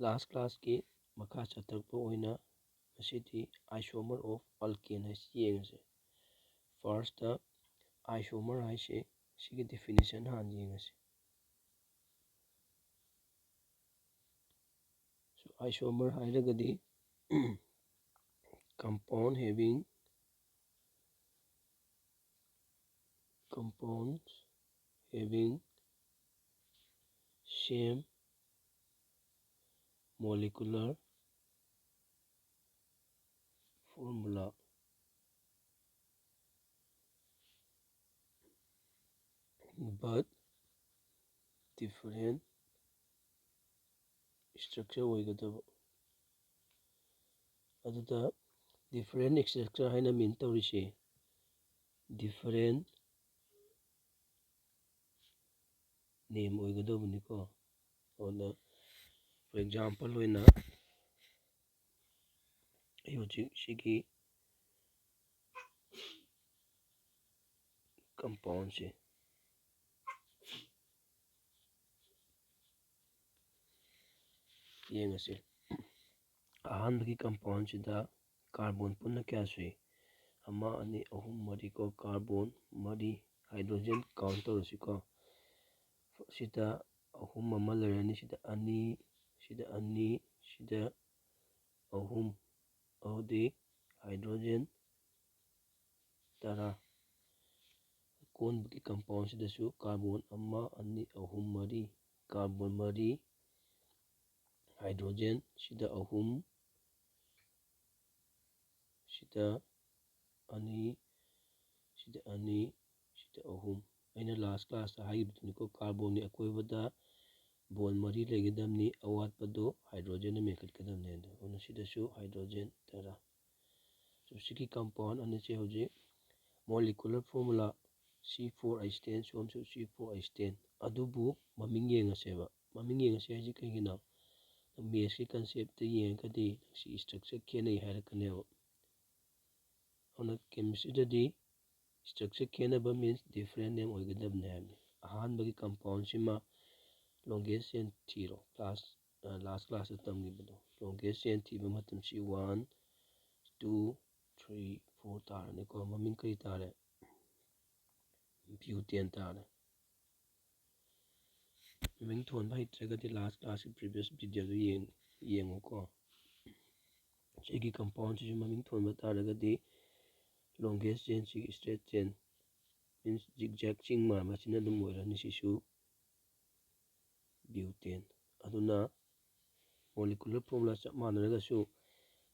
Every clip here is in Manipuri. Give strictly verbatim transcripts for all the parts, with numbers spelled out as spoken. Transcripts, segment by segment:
Last classꯀꯤ ꯃꯈꯥ ꯆꯠꯊꯔꯛꯄ ꯑꯣꯏꯅ ꯉꯁꯤꯗꯤ isomer of alkane ꯍꯥꯏꯁꯤ ꯌꯦꯡꯉꯁꯦ꯫ Firstꯇ isomer ꯍꯥꯏꯁꯦ ꯁꯤꯒꯤ definition ꯍꯥꯟꯅ ꯌꯦꯡꯉꯁꯤ꯫ So, isomer ꯍꯥꯏꯔꯒꯗꯤ compound having compounds having same molecular formula but different structure ꯑꯣꯏꯒꯗꯕ꯫ ꯑꯗꯨꯗ different structure ꯍꯥꯏꯅ mean ꯇꯧꯔꯤꯁꯦ different name ꯑꯣꯏꯒꯗꯕꯅꯤꯀꯣ꯫ ꯑꯗꯨꯅ, for example ꯑꯣꯏꯅ, ꯑꯩ ꯍꯧꯖꯤꯛ ꯁꯤꯒꯤ compoundꯁꯦ ꯌꯦꯡꯉꯁꯤ꯫ ꯑꯍꯥꯟꯕꯒꯤ compoundꯁꯤꯗ carbon ꯄꯨꯟꯅ ꯀꯌꯥ ꯁꯨꯏ? ꯑꯃ, ꯑꯅꯤ, ꯑꯍꯨꯝ, ꯃꯔꯤ ꯀꯣ꯫ Carbon ꯃꯔꯤ, hydrogen count ꯇꯧꯔꯁꯤꯀꯣ꯫ ꯁꯤꯗ ꯑꯍꯨꯝ ꯑꯃ ꯂꯩꯔꯅꯤ, ꯁꯤꯗ ꯑꯅꯤ, ꯁꯤꯗ ꯑꯅꯤ, ꯁꯤꯗ ꯑꯍꯨꯝ꯫ ꯑꯗꯨꯗꯤ hydrogen ꯇꯔꯥ꯫ ꯑꯀꯣꯟꯕꯒꯤ compoundꯁꯤꯗꯁꯨ carbon ꯑꯃ, ꯑꯅꯤ, ꯑꯍꯨꯝ, ꯃꯔꯤ, carbon ꯃꯔꯤ, hydrogen ꯁꯤꯗ ꯑꯍꯨꯝ, ꯁꯤꯗ ꯑꯅꯤ, ꯁꯤꯗ ꯑꯅꯤ, ꯁꯤꯗ ꯑꯍꯨꯝ꯫ ꯑꯩꯅ last classꯇ ꯍꯥꯏꯈꯤꯕꯗꯨꯅꯤꯀꯣ, carbonꯒꯤ ꯑꯀꯣꯏꯕꯗ bond ꯃꯔꯤ ꯂꯩꯒꯗꯕꯅꯤ, ꯑꯋꯥꯠꯄꯗꯣ hydrogenꯅ ꯃꯦꯟꯈꯠꯀꯗꯕꯅꯤ ꯍꯥꯏꯗꯣ꯫ ꯑꯗꯨꯅ ꯁꯤꯗꯁꯨ hydrogen ꯇꯔꯥ꯫ So, ꯁꯤꯒꯤ compound ꯑꯅꯤꯁꯦ ꯍꯧꯖꯤꯛ molecular formula C four acetane, ꯁꯣꯝꯁꯨ C four acetane꯫ ꯑꯗꯨꯕꯨ ꯃꯃꯤꯡ ꯌꯦꯡꯉꯁꯦꯕ꯫ ꯃꯃꯤꯡ ꯌꯦꯡꯉꯁꯦ ꯍꯥꯏꯁꯦ ꯀꯩꯒꯤꯅꯣ? Mathsꯀꯤ conceptꯇ ꯌꯦꯡꯉꯒꯗꯤ ꯁꯤ structure ꯈꯦꯠꯅꯩ ꯍꯥꯏꯔꯛꯀꯅꯦꯕ꯫ ꯑꯗꯨꯅ chemistryꯗꯗꯤ structure ꯈꯦꯠꯅꯕ means different name ꯑꯣꯏꯒꯗꯕꯅꯤ ꯍꯥꯏꯕꯅꯤ꯫ ꯑꯍꯥꯟꯕꯒꯤ compoundꯁꯤꯃ longest chain ꯊꯤꯔꯣ꯫ Class ꯂꯥꯁ ꯀ꯭ꯂꯥꯁꯇ ꯇꯝꯈꯤꯕꯗꯣ꯫ ꯂꯣꯡꯒꯦꯁ ꯆꯦꯟ ꯊꯤꯕ ꯃꯇꯝꯁꯤ ꯋꯥꯟ, ꯇꯨ, ꯊ꯭ꯔꯤ, ꯐꯣꯔ ꯇꯥꯔꯅꯤꯀꯣ꯫ ꯃꯃꯤꯡ ꯀꯔꯤ ꯇꯥꯔꯦ? ꯕ꯭ꯌꯨꯇꯦꯟ ꯇꯥꯔꯦ꯫ ꯃꯃꯤꯡ ꯊꯣꯟꯕ ꯍꯩꯇ꯭ꯔꯒꯗꯤ ꯂꯥꯁ ꯀ꯭ꯂꯥꯁꯀꯤ ꯄ꯭ꯔꯤꯚꯤꯌꯁ ꯚꯤꯗꯤꯑꯣꯗꯨ ꯌꯦꯡꯉꯨꯀꯣ꯫ ꯁꯤꯒꯤ ꯀꯝꯄꯥꯎꯟꯁꯤꯁꯨ ꯃꯃꯤꯡ ꯊꯣꯟꯕ ꯇꯥꯔꯒꯗꯤ ꯂꯣꯡꯒꯦꯁ ꯆꯦꯟꯁꯤ ꯏꯁꯇ꯭ꯔꯦꯠ ꯆꯦꯟ, ꯃꯤꯟꯁ ꯖꯤꯛꯖꯦꯛ ꯆꯤꯡ ꯃꯥꯟꯕꯁꯤꯅ ꯑꯗꯨꯝ ꯑꯣꯏꯔꯅꯤ꯫ ꯁꯤꯁꯨ ꯕ꯭ꯌꯨꯇꯦꯟ꯫ ꯑꯗꯨꯅ ꯃꯣꯂꯤꯀꯨꯂꯔ ꯐꯣꯔꯃꯨꯂꯥ ꯆꯞ ꯃꯥꯟꯅꯔꯒꯁꯨ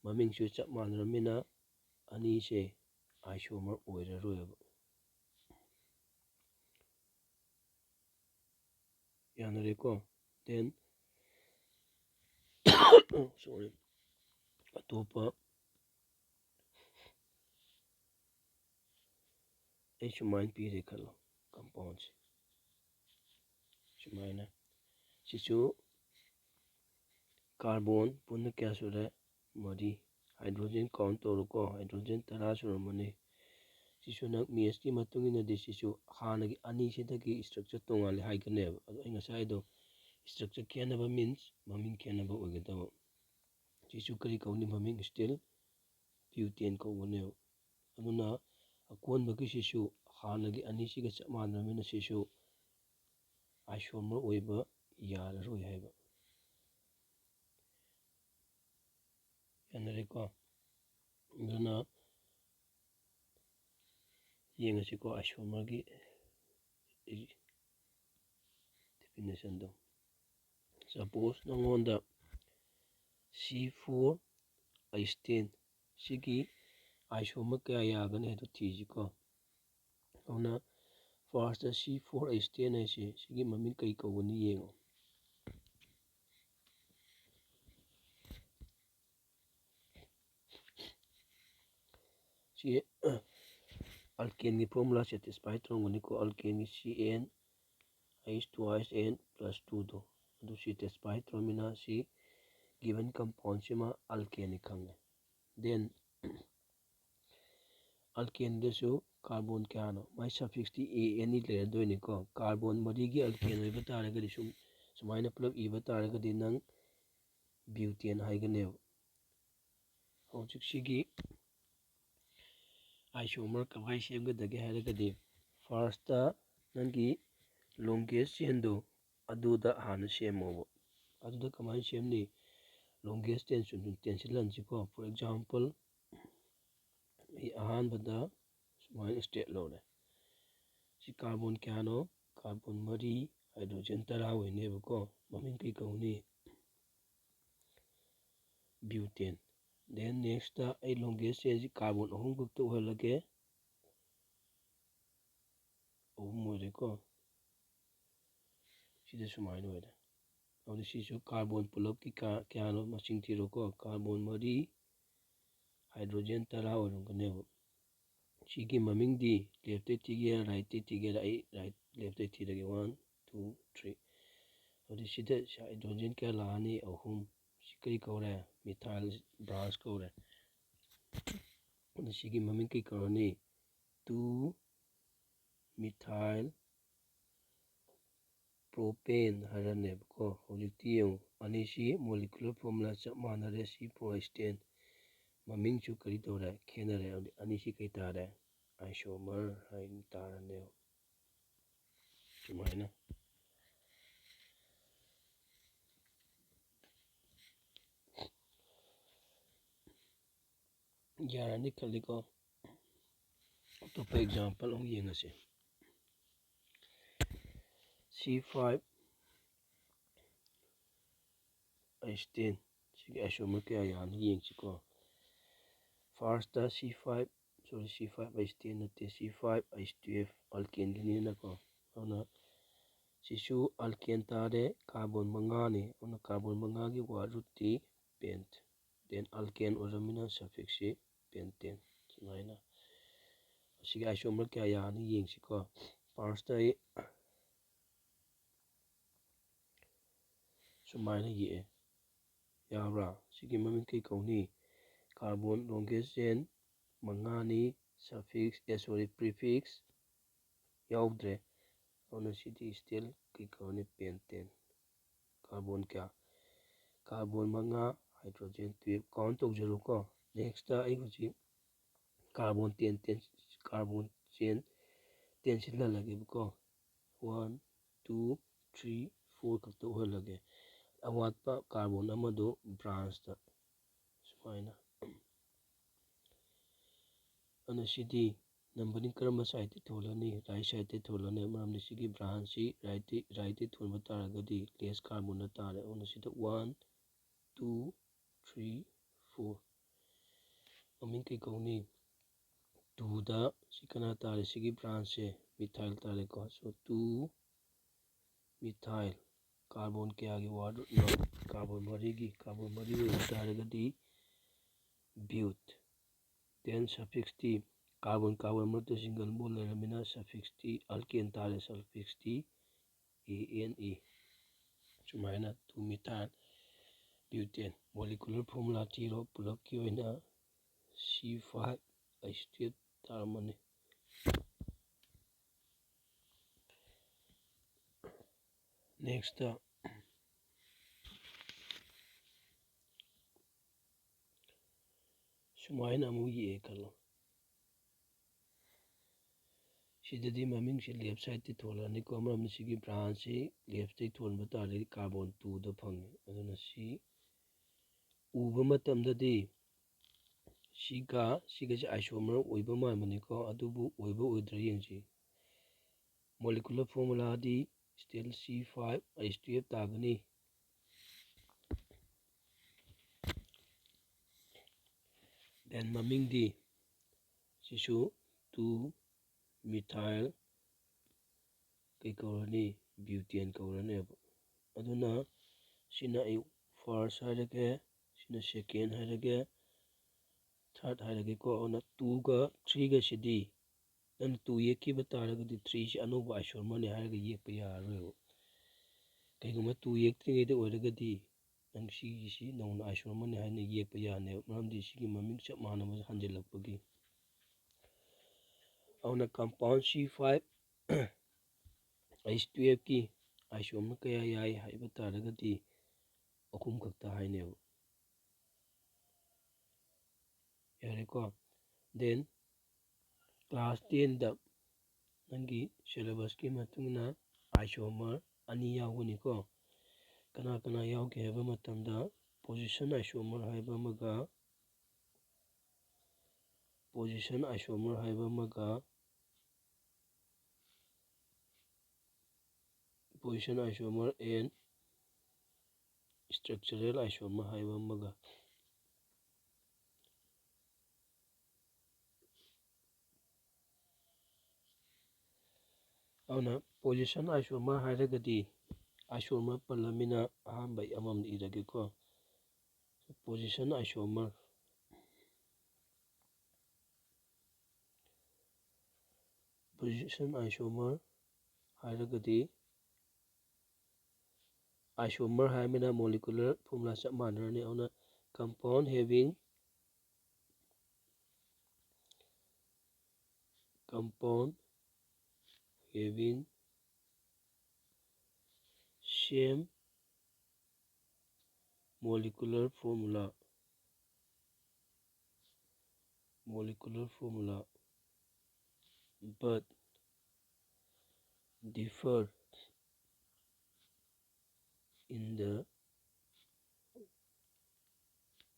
ꯃꯃꯤꯡꯁꯨ ꯆꯞ ꯃꯥꯟꯅꯔꯕꯅꯤꯅ ꯑꯅꯤꯁꯦ ꯑꯥꯏꯁꯣꯃꯔ ꯑꯣꯏꯔꯔꯣꯏꯕ꯫ ꯌꯥꯅꯔꯦꯀꯣ? Then, sorry, ꯑꯇꯣꯞꯄ ꯑꯩ ꯁꯨꯃꯥꯏꯅ ꯄꯤꯔꯦ ꯈꯜꯂꯣ, ꯀꯝꯄꯥꯎꯟꯁꯦ ꯁꯨꯃꯥꯏꯅ꯫ ꯁꯤꯁꯨ ꯀꯥꯔꯕꯣꯟ ꯄꯨꯟꯅ ꯀꯌꯥ ꯁꯨꯔꯦ? ꯃꯔꯤ꯫ ꯍꯥꯏꯗ꯭ꯔꯣꯖꯦꯟ ꯀꯥꯎꯟ ꯇꯧꯔꯣꯀꯣ, ꯍꯥꯏꯗ꯭ꯔꯣꯖꯦꯟ ꯇꯔꯥ ꯁꯨꯔꯝꯃꯅꯤ꯫ ꯁꯤꯁꯨ ꯅꯪ ꯃꯦꯠꯁꯀꯤ ꯃꯇꯨꯡ ꯏꯟꯅꯗꯤ ꯁꯤꯁꯨ ꯍꯥꯟꯅꯒꯤ ꯑꯅꯤꯁꯤꯗꯒꯤ ꯏꯁꯇ꯭ꯔꯛꯆꯔ ꯇꯣꯉꯥꯜꯂꯦ ꯍꯥꯏꯒꯅꯦꯕ꯫ ꯑꯗꯣ ꯑꯩ ꯉꯁꯥꯏꯗꯣ ꯏꯁꯇ꯭ꯔꯛꯆꯔ ꯈꯦꯠꯅꯕ ꯃꯤꯟꯁ ꯃꯃꯤꯡ ꯈꯦꯠꯅꯕ ꯑꯣꯏꯒꯗꯕ꯫ ꯁꯤꯁꯨ ꯀꯔꯤ ꯀꯧꯅꯤ? ꯃꯃꯤꯡ ꯁ꯭ꯇꯤꯜ ꯕ꯭ꯌꯨꯇꯦꯟ ꯀꯧꯒꯅꯦꯕ꯫ ꯑꯗꯨꯅ ꯑꯀꯣꯟꯕꯒꯤꯁꯤꯁꯨ ꯍꯥꯟꯅꯒꯤ ꯑꯅꯤꯁꯤꯒ ꯆꯞ ꯃꯥꯟꯅꯔꯕꯅꯤꯅ ꯁꯤꯁꯨ ꯑꯥꯏꯁꯣꯃꯔ ꯑꯣꯏꯕ ꯌꯥꯔꯔꯣꯏ ꯍꯥꯏꯕ꯫ ꯌꯥꯅꯔꯦꯀꯣ? ꯑꯗꯨꯅ ꯌꯦꯡꯉꯁꯤꯀꯣ, ꯑꯥꯏꯁꯣꯃꯔꯒꯤ ꯗꯤꯐꯤꯅꯤꯁꯟꯗꯣ꯫ ꯁꯄꯣꯁ ꯅꯉꯣꯟꯗ C four H ten ꯁꯤꯒꯤ ꯑꯥꯏꯁꯣꯃꯔ ꯀꯌꯥ ꯌꯥꯒꯅꯤ ꯍꯥꯏꯗꯣ ꯊꯤꯁꯤꯀꯣ꯫ ꯑꯗꯨꯅ first C four H ten ꯍꯥꯏꯁꯦ ꯁꯤꯒꯤ ꯃꯃꯤꯡ ꯀꯩ ꯀꯧꯒꯅꯤ ꯌꯦꯡꯉꯣ꯫ ꯁꯤ ꯑꯜꯀꯦꯟꯒꯤ ꯐꯣꯔꯃꯨꯂꯥ ꯁꯦꯇꯤꯁꯐꯥꯏ ꯇꯧꯔꯝꯒꯅꯤꯀꯣ꯫ ꯑꯜꯀꯦꯟꯒꯤ C n H two H n plus twoꯗꯣ ꯑꯗꯨ ꯁꯦꯇꯤꯁꯐꯥꯏ ꯇꯧꯔꯃꯤꯅ ꯁꯤ ꯒꯤꯕꯟ ꯀꯝꯄꯥꯎꯟꯁꯤꯃ ꯑꯜꯀꯦꯟꯅꯤ ꯈꯪꯉꯦ꯫ Then ꯑꯜꯀꯦꯟꯗꯁꯨ ꯀꯥꯔꯕꯣꯟ ꯀꯌꯥꯅꯣ? ꯃꯥꯏ ꯁꯐꯤꯛꯁꯇꯤ A n ꯂꯩꯔꯗꯣꯏꯅꯤꯀꯣ꯫ ꯀꯥꯔꯕꯣꯟ ꯃꯔꯤꯒꯤ ꯑꯜꯀꯦꯟ ꯑꯣꯏꯕ ꯇꯥꯔꯒꯗꯤ ꯁꯨꯝ ꯁꯨꯃꯥꯏꯅ ꯄꯨꯂꯞ ꯏꯕ ꯇꯥꯔꯒꯗꯤ ꯅꯪ ꯕ꯭ꯌꯨꯇꯦꯟ ꯍꯥꯏꯒꯅꯦꯕ꯫ ꯍꯧꯖꯤꯛꯁꯤꯒꯤ ꯑꯥꯏꯁꯣꯃꯔ ꯀꯃꯥꯏꯅ ꯁꯦꯝꯒꯗꯒꯦ ꯍꯥꯏꯔꯒꯗꯤ, ꯐꯥꯔꯁꯇ ꯅꯪꯒꯤ ꯂꯣꯡꯒꯦꯁ ꯆꯦꯟꯗꯣ ꯑꯗꯨꯗ ꯍꯥꯟꯅ ꯁꯦꯝꯃꯣꯕ꯫ ꯑꯗꯨꯗ ꯀꯃꯥꯏꯅ ꯁꯦꯝꯅꯤ? ꯂꯣꯡꯒꯦꯁ ꯆꯦꯟ ꯁꯨꯝ ꯁꯨꯝ ꯇꯦꯟꯁꯤꯜꯍꯟꯁꯤꯀꯣ꯫ ꯐꯣꯔ ꯑꯦꯛꯖꯥꯝꯄꯜ, ꯑꯩ ꯑꯍꯥꯟꯕꯗ ꯁꯨꯃꯥꯏꯅ ꯁ꯭ꯇꯦꯠ ꯂꯧꯔꯦ꯫ ꯁꯤ ꯀꯥꯔꯕꯣꯟ ꯀꯌꯥꯅꯣ? ꯀꯥꯔꯕꯣꯟ ꯃꯔꯤ, ꯍꯥꯏꯗ꯭ꯔꯣꯖꯦꯟ ꯇꯔꯥ ꯑꯣꯏꯅꯦꯕꯀꯣ꯫ ꯃꯃꯤꯡ ꯀꯩ ꯀꯧꯅꯤ? ꯕ꯭ꯌꯨꯇꯦꯟ꯫ ꯗꯦꯟ ꯅꯦꯛꯁꯇ ꯑꯩ ꯂꯣꯡꯒꯦꯁ ꯆꯦꯟꯁꯤ ꯀꯥꯔꯕꯣꯟ ꯑꯍꯨꯝ ꯈꯛꯇ ꯑꯣꯏꯍꯜꯂꯒꯦ꯫ ꯑꯍꯨꯝ ꯑꯣꯏꯔꯦꯀꯣ꯫ ꯁꯤꯗ ꯁꯨꯃꯥꯏꯅ ꯑꯣꯏꯔꯦ꯫ ꯑꯗꯨꯗꯤ ꯁꯤꯁꯨ ꯀꯥꯔꯕꯣꯟ ꯄꯨꯂꯞꯀꯤ ꯀꯌꯥ-, ꯀꯌꯥꯅꯣ ꯃꯁꯤꯡ ꯊꯤꯔꯣꯀꯣ꯫ ꯀꯥꯔꯕꯣꯟ ꯃꯔꯤ, ꯍꯥꯏꯗ꯭ꯔꯣꯖꯦꯟ ꯇꯔꯥ ꯑꯣꯏꯔꯝꯒꯅꯦꯕ꯫ ꯁꯤꯒꯤ ꯃꯃꯤꯡꯗꯤ ꯂꯦꯐꯇꯩ ꯊꯤꯒꯦꯔꯥ ꯔꯥꯏꯠꯇꯩ ꯊꯤꯒꯦꯔꯥ? ꯑꯩ ꯔꯥꯏꯠ, ꯂꯦꯐꯇꯩ ꯊꯤꯔꯒꯦ꯫ One, two, three. ꯑꯗꯨꯗꯤ ꯁꯤꯗ ꯍꯥꯏꯗ꯭ꯔꯣꯖꯦꯟ ꯀꯌꯥ ꯂꯥꯛꯑꯅꯤ? ꯑꯍꯨꯝ꯫ ꯁꯤ ꯀꯔꯤ ꯀꯧꯔꯦ? ꯃꯤꯊꯥꯏꯜ ꯕ꯭ꯔꯥꯟꯁ ꯀꯧꯔꯦ꯫ ꯑꯗꯨ ꯁꯤꯒꯤ ꯃꯃꯤꯡ ꯀꯔꯤ ꯀꯧꯔꯅꯤ? Two methyl ꯄ꯭ꯔꯣꯄꯦꯟ ꯍꯥꯏꯔꯅꯦꯕꯀꯣ꯫ ꯍꯧꯖꯤꯛꯇꯤ ꯌꯦꯡꯉꯨ, ꯑꯅꯤꯁꯤ ꯃꯣꯂꯤꯀꯨꯂꯔ ꯐꯣꯔꯃꯨꯂꯥ ꯆꯞ ꯃꯥꯟꯅꯔꯦ꯫ ꯁꯤ ꯐꯣꯔ ꯁ꯭ꯇꯦꯟ꯫ ꯃꯃꯤꯡꯁꯨ ꯀꯔꯤ ꯇꯧꯔꯦ? ꯈꯦꯠꯅꯔꯦ꯫ ꯑꯗꯨꯗꯤ ꯑꯅꯤꯁꯤ ꯀꯩ ꯇꯥꯔꯦ? ꯑꯥꯏꯁꯣꯃꯔ ꯍꯥꯏꯅ ꯇꯥꯔꯅꯦꯕ꯫ ꯁꯨꯃꯥꯏꯅ꯫ ꯌꯥꯔꯅꯤ ꯈꯜꯂꯤꯀꯣ꯫ ꯑꯇꯣꯞꯄ ꯑꯦꯛꯖꯥꯝꯄꯜ ꯑꯃꯨꯛ ꯌꯦꯡꯉꯁꯤ꯫ ꯁꯤ ꯐꯥꯏꯚ ꯑꯩꯁ ꯇꯦꯟ꯫ ꯁꯤꯒꯤ ꯑꯥꯏꯁꯣꯃꯔ ꯀꯌꯥ ꯌꯥꯅꯤ ꯌꯦꯡꯁꯤꯀꯣ꯫ ꯐꯥꯔꯁꯇ ꯁꯤ ꯐꯥꯏꯚ, ꯁꯣꯔꯤ, ꯁꯤ ꯐꯥꯏꯚ ꯑꯩꯁ ꯇꯦꯟ ꯅꯠꯇꯦ, ꯁꯤ ꯐꯥꯏꯚ ꯑꯩꯁ ꯇꯨꯌꯦꯜꯐ ꯑꯜꯀꯦꯟꯒꯤꯅꯤꯅꯀꯣ꯫ ꯑꯗꯨꯅ ꯁꯤꯁꯨ ꯑꯜꯀꯦꯟ ꯇꯥꯔꯦ, ꯀꯥꯔꯕꯣꯟ ꯃꯉꯥꯅꯤ꯫ ꯑꯗꯨꯅ ꯀꯥꯔꯕꯣꯟ ꯃꯉꯥꯒꯤ ꯋꯥꯔꯗ ꯔꯨꯠꯇꯤ ꯄꯦꯟꯠ꯫ ꯗꯦꯟ ꯑꯜꯀꯦꯟ ꯑꯣꯏꯔꯝꯃꯤꯅ ꯁꯐꯤꯛꯁꯁꯤ ꯄꯦꯟꯇꯦꯟ꯫ ꯁꯨꯃꯥꯏꯅ꯫ ꯑꯁꯤꯒꯤ ꯑꯥꯏꯁꯣꯃꯔ ꯀꯌꯥ ꯌꯥꯅꯤ ꯌꯦꯡꯁꯤꯀꯣ꯫ ꯐꯥꯔꯁꯇ ꯑꯩ ꯁꯨꯃꯥꯏꯅ ꯌꯦꯛꯑꯦ꯫ ꯌꯥꯕ꯭ꯔꯥ? ꯁꯤꯒꯤ ꯃꯃꯤꯡ ꯀꯩ ꯀꯧꯅꯤ? ꯀꯥꯔꯕꯣꯟ ꯂꯣꯡꯒꯦꯁ ꯆꯦꯟ ꯃꯉꯥꯅꯤ, ꯁꯐꯤꯛꯁ, ꯑꯦ, ꯁꯣꯔꯤ, ꯄ꯭ꯔꯤꯐꯤꯛꯁ ꯌꯥꯎꯗ꯭ꯔꯦ꯫ ꯑꯗꯨꯅ ꯁꯤꯗꯤ ꯁ꯭ꯇꯤꯜ ꯀꯩ ꯀꯧꯅꯤ? ꯄꯦꯟꯇꯦꯟ꯫ carbon ꯀꯌꯥ? Carbon ꯃꯉꯥ, hydrogen twelve꯫ Count ꯇꯧꯖꯔꯣꯀꯣ꯫ Next ꯑꯩ ꯍꯧꯖꯤꯛ carbon ten, ten, carbon chain ten ꯁꯤꯜꯍꯜꯂꯒꯦꯕꯀꯣ꯫ One, two, three, four ꯈꯛꯇ ꯑꯣꯏꯍꯜꯂꯒꯦ꯫ ꯑꯋꯥꯠꯄ carbon ꯑꯃꯗꯣ branchꯇ ꯁꯨꯃꯥꯏꯅ꯫ ꯑꯗꯨꯅ ꯁꯤꯗꯤ numbering ꯀꯔꯝꯕ sideꯇ ꯊꯣꯜꯂꯅꯤ? Right sideꯇ ꯊꯣꯜꯂꯅꯤ, ꯃꯔꯝꯗꯤ ꯁꯤꯒꯤ branchꯁꯤ rightꯇ, rightꯇ ꯊꯣꯟꯕ ꯇꯥꯔꯒꯗꯤ less carbonꯗ ꯇꯥꯔꯦ꯫ ꯑꯗꯨꯅ ꯁꯤꯗ one, two, three, four꯫ ꯃꯃꯤꯡ ꯀꯩ ꯀꯧꯅꯤ? Twoꯗ ꯁꯤ ꯀꯅꯥ ꯇꯥꯔꯦ? ꯁꯤꯒꯤ branchꯁꯦ methyl ꯇꯥꯔꯦꯀꯣ꯫ So two methyl, carbon ꯀꯌꯥꯒꯤ word rootꯅꯣ? Carbon ꯃꯔꯤꯒꯤ, carbon ꯃꯔꯤ ꯑꯣꯏꯕ ꯇꯥꯔꯒꯗꯤ bute꯫ Then suffix T, carbon carbon ꯃꯔꯛꯇ single bond ꯂꯩꯔꯕꯅꯤꯅ suffix T alkane ꯇꯥꯔꯦ, suffix T, A N E꯫ ꯁꯨꯃꯥꯏꯅ two methyl butane꯫ Molecular formula ꯊꯤꯔꯣ, ꯄꯨꯂꯞꯀꯤ ꯑꯣꯏꯅ C five H twelve ꯇꯥꯔꯝꯃꯅꯤ꯫ Next ꯁꯨꯃꯥꯏꯅ ꯑꯃꯨꯛ ꯌꯦꯛꯑꯦ ꯈꯜꯂꯣ꯫ ꯁꯤꯗꯗꯤ ꯃꯃꯤꯡꯁꯤ left sideꯇ ꯊꯣꯜꯂꯅꯤꯀꯣ, ꯃꯔꯝꯗꯤ ꯁꯤꯒꯤ branchꯁꯤ leftꯇ ꯊꯣꯟꯕ ꯇꯥꯔꯗꯤ carbon twoꯗ ꯐꯪꯉꯤ꯫ ꯑꯗꯨꯅ ꯁꯤ ꯎꯕ ꯃꯇꯝꯗꯗꯤ ꯁꯤꯒ ꯁꯤꯒꯁꯦ isomer ꯑꯣꯏꯕ ꯃꯥꯟꯕꯅꯤꯀꯣ, ꯑꯗꯨꯕꯨ ꯑꯣꯏꯕ ꯑꯣꯏꯗ꯭ꯔꯥ ꯌꯦꯡꯁꯤ꯫ Molecular formulaꯗꯤ still C five H twelve ꯇꯥꯒꯅꯤ꯫ Then ꯃꯃꯤꯡꯗꯤ ꯁꯤꯁꯨ two methyl ꯀꯩ ꯀꯧꯔꯅꯤ? Butane ꯀꯧꯔꯅꯦꯕ꯫ ꯑꯗꯨꯅ ꯁꯤꯅ ꯑꯩ first ꯍꯥꯏꯔꯒꯦ, ꯁꯤꯅ second ꯍꯥꯏꯔꯒꯦ, third ꯍꯥꯏꯔꯒꯦꯀꯣ꯫ ꯑꯗꯨꯅ twoꯒ threeꯒꯁꯤꯗꯤ ꯅꯪꯅ two ꯌꯦꯛꯈꯤꯕ ꯇꯥꯔꯒꯗꯤ threeꯁꯤ ꯑꯅꯧꯕ isomerꯅꯤ ꯍꯥꯏꯔꯒ ꯌꯦꯛꯄ ꯌꯥꯔꯔꯣꯏꯕ꯫ ꯀꯩꯒꯨꯝꯕ two ꯌꯦꯛꯇ꯭ꯔꯤꯉꯩꯗ ꯑꯣꯏꯔꯒꯗꯤ ꯅꯪ ꯁꯤꯒꯤꯁꯤ ꯅꯧꯅ isomerꯅꯤ ꯍꯥꯏꯅ ꯌꯦꯛꯄ ꯌꯥꯅꯦꯕ, ꯃꯔꯝꯗꯤ ꯁꯤꯒꯤ ꯃꯃꯤꯡ ꯆꯞ ꯃꯥꯟꯅꯕ ꯍꯟꯖꯤꯜꯂꯛꯄꯒꯤ꯫ ꯑꯗꯨꯅ compound C five H twelveꯀꯤ isomer ꯀꯌꯥ ꯌꯥꯏ ꯍꯥꯏꯕ ꯇꯥꯔꯒꯗꯤ ꯑꯍꯨꯝ ꯈꯛꯇ ꯍꯥꯏꯅꯦꯕ꯫ ꯌꯥꯔꯦꯀꯣ? Then class tenꯗ ꯅꯪꯒꯤ syllabusꯀꯤ ꯃꯇꯨꯡ ꯏꯟꯅ isomer ꯑꯅꯤ ꯌꯥꯎꯒꯅꯤꯀꯣ꯫ ꯀꯅꯥ ꯀꯅꯥ ꯌꯥꯎꯒꯦ ꯍꯥꯏꯕ ꯃꯇꯝꯗ position isomer ꯍꯥꯏꯕ ꯑꯃꯒ, position isomer ꯍꯥꯏꯕ ꯑꯃꯒ, position isomer and structural isomer ꯍꯥꯏꯕ ꯑꯃꯒ꯫ ꯑꯗꯨꯅ position isomer ꯍꯥꯏꯔꯒꯗꯤ isomer ꯄꯜꯂꯃꯤꯅ ꯑꯍꯥꯟꯕ ꯑꯩ ꯑꯃꯃꯝ ꯏꯔꯒꯦꯀꯣ꯫ Position isomer, position isomer ꯍꯥꯏꯔꯒꯗꯤ isomer ꯍꯥꯏꯔꯃꯤꯅ molecular formula ꯆꯞ ꯃꯥꯟꯅꯔꯅꯤ꯫ ꯑꯗꯨꯅ compound having, compound having same molecular formula, molecular formula but differ in the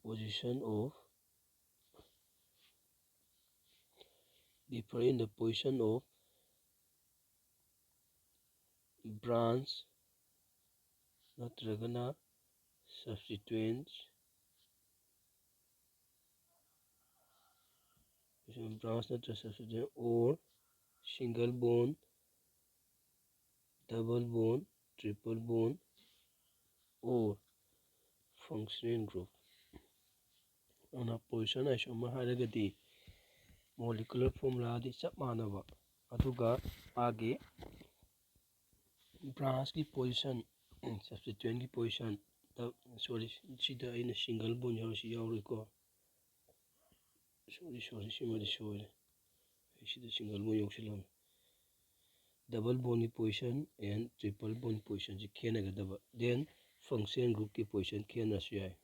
position of, differ in the position of branch ꯅꯠꯇ꯭ꯔꯒꯅ substituents, branch ꯅꯠꯇ꯭ꯔꯒ substituent or single bond, double bond, triple bond or functional group꯫ ꯑꯗꯨꯅ position isomer ꯍꯥꯏꯔꯒꯗꯤ molecular formulaꯗꯤ ꯆꯞ ꯃꯥꯟꯅꯕ, ꯑꯗꯨꯒ ꯃꯥꯒꯤ branchꯀꯤ position, substituentꯀꯤ position, sorry, ꯁꯤꯗ ꯑꯩꯅ single bond ꯌꯥꯎꯔꯤꯁꯤ ꯌꯥꯎꯔꯣꯏꯀꯣ꯫ Sorry, sorry, ꯁꯤꯃꯗꯤ ꯁꯣꯏꯔꯦ꯫ ꯑꯩ ꯁꯤꯗ single bond ꯌꯥꯎꯁꯤꯜꯂꯝꯃꯦ꯫ double bondꯒꯤ position and triple bond positionꯁꯤ ꯈꯦꯠꯅꯒꯗꯕ, then functional groupꯀꯤ position ꯈꯦꯠꯅꯔꯁꯨ ꯌꯥꯏ꯫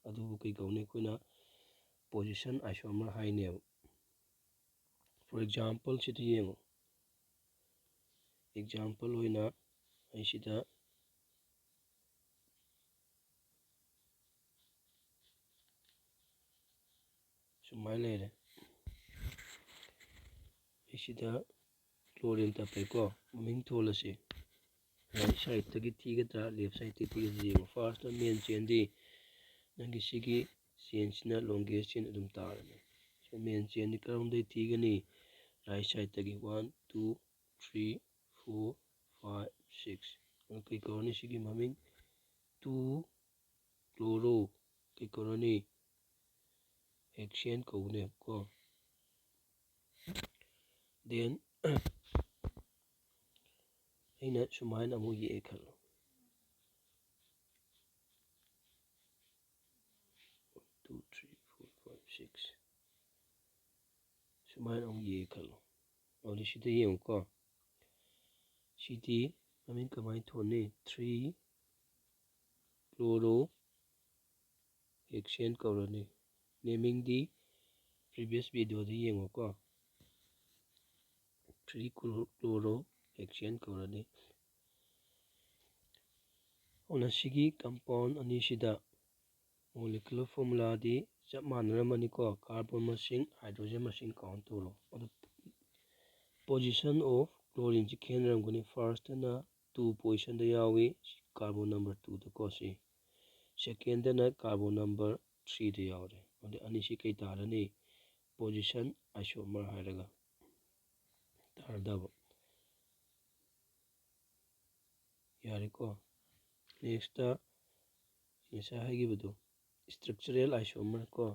ꯑꯗꯨꯕꯨ ꯀꯩ ꯀꯧꯅꯤ? ꯑꯩꯈꯣꯏꯅ position isomer ꯍꯥꯏꯅꯦꯕ꯫ For example ꯁꯤꯗ ꯌꯦꯡꯉꯨ, example ꯑꯣꯏꯅ ꯑꯩ ꯁꯤꯗ ꯁꯨꯃꯥꯏꯅ ꯂꯩꯔꯦ꯫ ꯑꯩ ꯁꯤꯗ chlorine ꯇꯞꯄꯦꯀꯣ, ꯃꯃꯤꯡ ꯊꯣꯜꯂꯁꯤ꯫ Right sideꯇꯒꯤ ꯊꯤꯒꯗ꯭ꯔꯥ, left sideꯇꯒꯤ ꯊꯤꯒꯗ꯭ꯔꯥ ꯌꯦꯡꯉꯣ꯫ Firstꯇ main chainꯗꯤ ꯅꯪꯒꯤ ꯁꯤꯒꯤ chainꯁꯤꯅ longest chain ꯑꯗꯨꯝ ꯇꯥꯔꯅꯤ꯫ So main chainꯗꯤ ꯀꯔꯣꯝꯗꯩ ꯊꯤꯒꯅꯤ? Right sideꯇꯒꯤ꯫ One, two, three, four, five, six꯫ ꯑꯗꯨ ꯀꯩ ꯀꯧꯔꯅꯤ ꯁꯤꯒꯤ ꯃꯃꯤꯡ? Two chloro ꯀꯩ ꯀꯧꯔꯅꯤ? Hexane ꯀꯧꯅꯦꯕꯀꯣ꯫ Then ꯑꯩꯅ ꯁꯨꯃꯥꯏꯅ ꯑꯃꯨꯛ ꯌꯦꯛꯑꯦ ꯈꯜꯂꯣ꯫ Two, three, four, five, six꯫ ꯁꯨꯃꯥꯏꯅ ꯑꯃꯨꯛ ꯌꯦꯛꯑꯦ ꯈꯜꯂꯣ꯫ ꯑꯗꯨꯗꯤ ꯁꯤꯗ ꯌꯦꯡꯉꯨꯀꯣ꯫ ꯁꯤꯗꯤ ꯃꯃꯤꯡ ꯀꯃꯥꯏꯅ ꯊꯣꯟꯅꯤ? Three chloro hexane ꯀꯧꯔꯅꯤ꯫ Namingꯗꯤ previous videoꯗ ꯌꯦꯡꯉꯨꯀꯣ꯫ Three chloro hexane ꯀꯧꯔꯅꯤ꯫ ꯑꯗꯨꯅ ꯁꯤꯒꯤ compound ꯑꯅꯤꯁꯤꯗ molecular formulaꯗꯤ ꯆꯞ ꯃꯥꯟꯅꯔꯝꯃꯅꯤꯀꯣ, carbon ꯃꯁꯤꯡ, hydrogen ꯃꯁꯤꯡ count ꯇꯧꯔꯣ꯫ ꯑꯗꯨ position of chlorineꯁꯤ ꯈꯦꯠꯅꯔꯝꯒꯅꯤ꯫ Firstꯇꯅ two positionꯗ ꯌꯥꯎꯏ, carbon number twoꯗꯀꯣ ꯁꯤ꯫ Secondꯇꯅ carbon number threeꯗ ꯌꯥꯎꯔꯦ꯫ ꯑꯗꯨ ꯑꯅꯤꯁꯤ ꯀꯩ ꯇꯥꯔꯅꯤ? Position isomer ꯍꯥꯏꯔꯒ ꯇꯥꯔꯗꯕ꯫ ꯌꯥꯔꯦꯀꯣ꯫ Nextꯇ ꯉꯁꯥꯏ ꯍꯥꯏꯈꯤꯕꯗꯣ, structural isomer ꯀꯣ,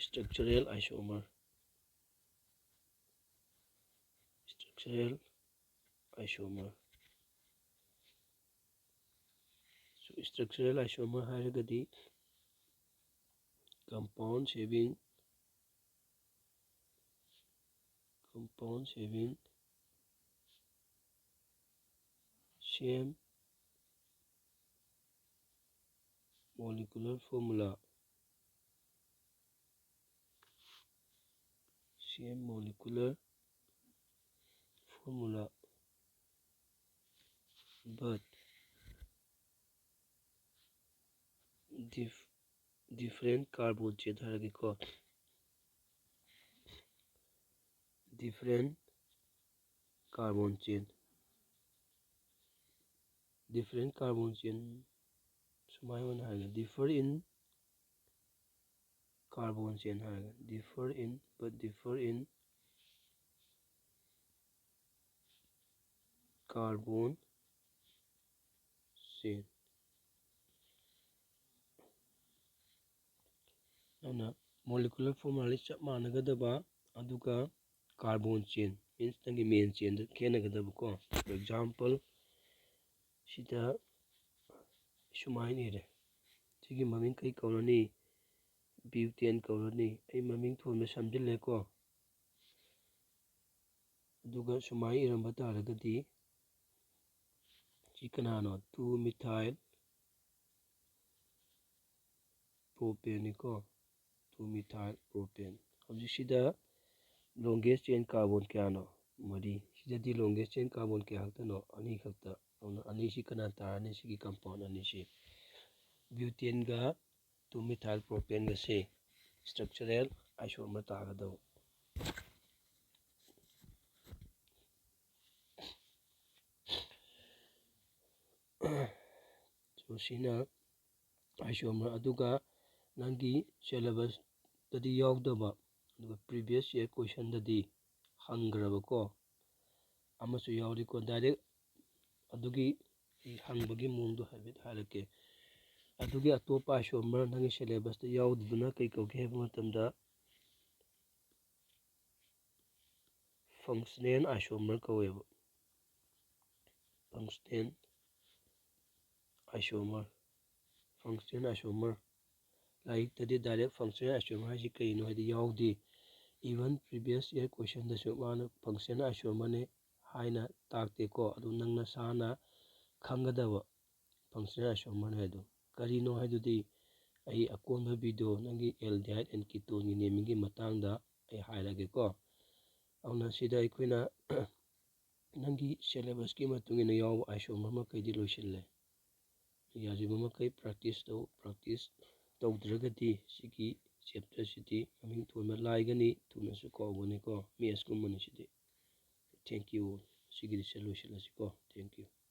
structural isomer, structural isomer꯫ So, structural isomer ꯍꯥꯏꯔꯒꯗꯤ compounds having compound having same molecular formula, same molecular formula but dif- different carbon chain ꯍꯥꯏꯔꯒꯦꯀꯣ꯫ Different carbon chain, different carbon chain ꯁꯨꯃꯥꯏꯅ ꯑꯣꯏꯅ ꯍꯥꯏꯔꯒꯦ, differ in carbon chain ꯍꯥꯏꯔꯒ, differ in, but differ in carbon chain. ꯑꯗꯨꯅ molecular formulaꯗꯤ ꯆꯞ ꯃꯥꯟꯅꯒꯗꯕ, ꯑꯗꯨꯒ carbon chain means ꯅꯪꯒꯤ main chainꯗ ꯈꯦꯠꯅꯒꯗꯕꯀꯣ꯫ For example, ꯁꯤꯗ ꯁꯨꯃꯥꯏꯅ ꯏꯔꯦ, ꯁꯤꯒꯤ ꯃꯃꯤꯡ ꯀꯩ ꯀꯧꯔꯅꯤ? Butane ꯀꯧꯔꯅꯤ꯫ ꯑꯩ ꯃꯃꯤꯡ ꯊꯣꯟꯕ ꯁꯝꯖꯤꯜꯂꯦꯀꯣ꯫ ꯑꯗꯨꯒ ꯁꯨꯃꯥꯏꯅ ꯏꯔꯝꯕ ꯇꯥꯔꯒꯗꯤ ꯁꯤ ꯀꯅꯥꯅꯣ? Two methyl propaneꯅꯤꯀꯣ꯫ Two methyl propane꯫ ꯍꯧꯖꯤꯛꯁꯤꯗ longest chain carbon ꯀꯌꯥꯅꯣ? ꯃꯔꯤ꯫ ꯁꯤꯗꯗꯤ longest chain carbon ꯀꯌꯥ ꯈꯛꯇꯅꯣ? ꯑꯅꯤ ꯈꯛꯇ꯫ ꯑꯗꯨꯅ ꯑꯅꯤꯁꯤ ꯀꯅꯥ ꯇꯥꯔꯅꯤ? ꯁꯤꯒꯤ compound ꯑꯅꯤꯁꯤ, butanega two methyl propaneꯒꯁꯦ structural isomer ꯇꯥꯒꯗꯧꯕ꯫ So ꯁꯤꯅ isomer꯫ ꯑꯗꯨꯒ ꯅꯪꯒꯤ syllabusꯇꯗꯤ ꯌꯥꯎꯗꯕ, ꯑꯗꯨꯒ previous year questionꯗꯗꯤ ꯍꯪꯈ꯭ꯔꯕꯀꯣ ꯑꯃꯁꯨ ꯌꯥꯎꯔꯤꯀꯣ꯫ Direct ꯑꯗꯨꯒꯤ ꯑꯩ ꯍꯪꯕꯒꯤ ꯃꯑꯣꯡꯗꯣ ꯍꯥꯏꯐꯦꯠ ꯍꯥꯏꯔꯛꯀꯦ꯫ ꯑꯗꯨꯒꯤ ꯑꯇꯣꯞꯄ isomer ꯅꯪꯒꯤ syllabusꯇ ꯌꯥꯎꯗꯕꯗꯨꯅ ꯀꯩ ꯀꯧꯒꯦ ꯍꯥꯏꯕ ꯃꯇꯝꯗ functional isomer ꯀꯧꯋꯦꯕ꯫ Functional isomer, functional isomer꯫ ꯂꯥꯏꯔꯤꯛꯇꯗꯤ direct functional isomer ꯍꯥꯏꯁꯤ ꯀꯩꯅꯣ ꯍꯥꯏꯗꯤ ꯌꯥꯎꯗꯦ꯫ Even previous year questionꯗꯁꯨ ꯃꯥꯅ functional isomerꯅꯦ ꯍꯥꯏꯅ ꯇꯥꯛꯇꯦꯀꯣ꯫ ꯑꯗꯨ ꯅꯪ ꯅꯁꯥꯅ ꯈꯪꯒꯗꯕ functional isomer ꯍꯥꯏꯗꯣ ꯀꯔꯤꯅꯣ ꯍꯥꯏꯗꯨꯗꯤ ꯑꯩ ꯑꯀꯣꯟꯕ video ꯅꯪꯒꯤ aldehyde and ketoneꯒꯤ namingꯒꯤ ꯃꯇꯥꯡꯗ ꯑꯩ ꯍꯥꯏꯔꯒꯦꯀꯣ꯫ ꯑꯗꯨꯅ ꯁꯤꯗ ꯑꯩꯈꯣꯏꯅ ꯅꯪꯒꯤ syllabusꯀꯤ ꯃꯇꯨꯡ ꯏꯟꯅ ꯌꯥꯎꯕ isomer ꯃꯈꯩꯗꯤ ꯂꯣꯏꯁꯤꯜꯂꯦ꯫ ꯌꯥꯔꯤꯕ ꯃꯈꯩ practice ꯇꯧ꯫ Practice ꯇꯧꯗ꯭ꯔꯒꯗꯤ ꯁꯤꯒꯤ chapterꯁꯤꯗꯤ ꯃꯃꯤꯡ ꯊꯣꯟꯕ ꯂꯥꯏꯒꯅꯤ, ꯊꯨꯅꯁꯨ ꯀꯥꯎꯒꯅꯤꯀꯣ, mathsꯀꯨꯝꯕꯅꯤ ꯁꯤꯗꯤ꯫ Thank you꯫ ꯁꯤꯒꯤꯗꯤ ꯁꯤ ꯂꯣꯏꯁꯤꯜꯂꯁꯤꯀꯣ꯫ Thank you꯫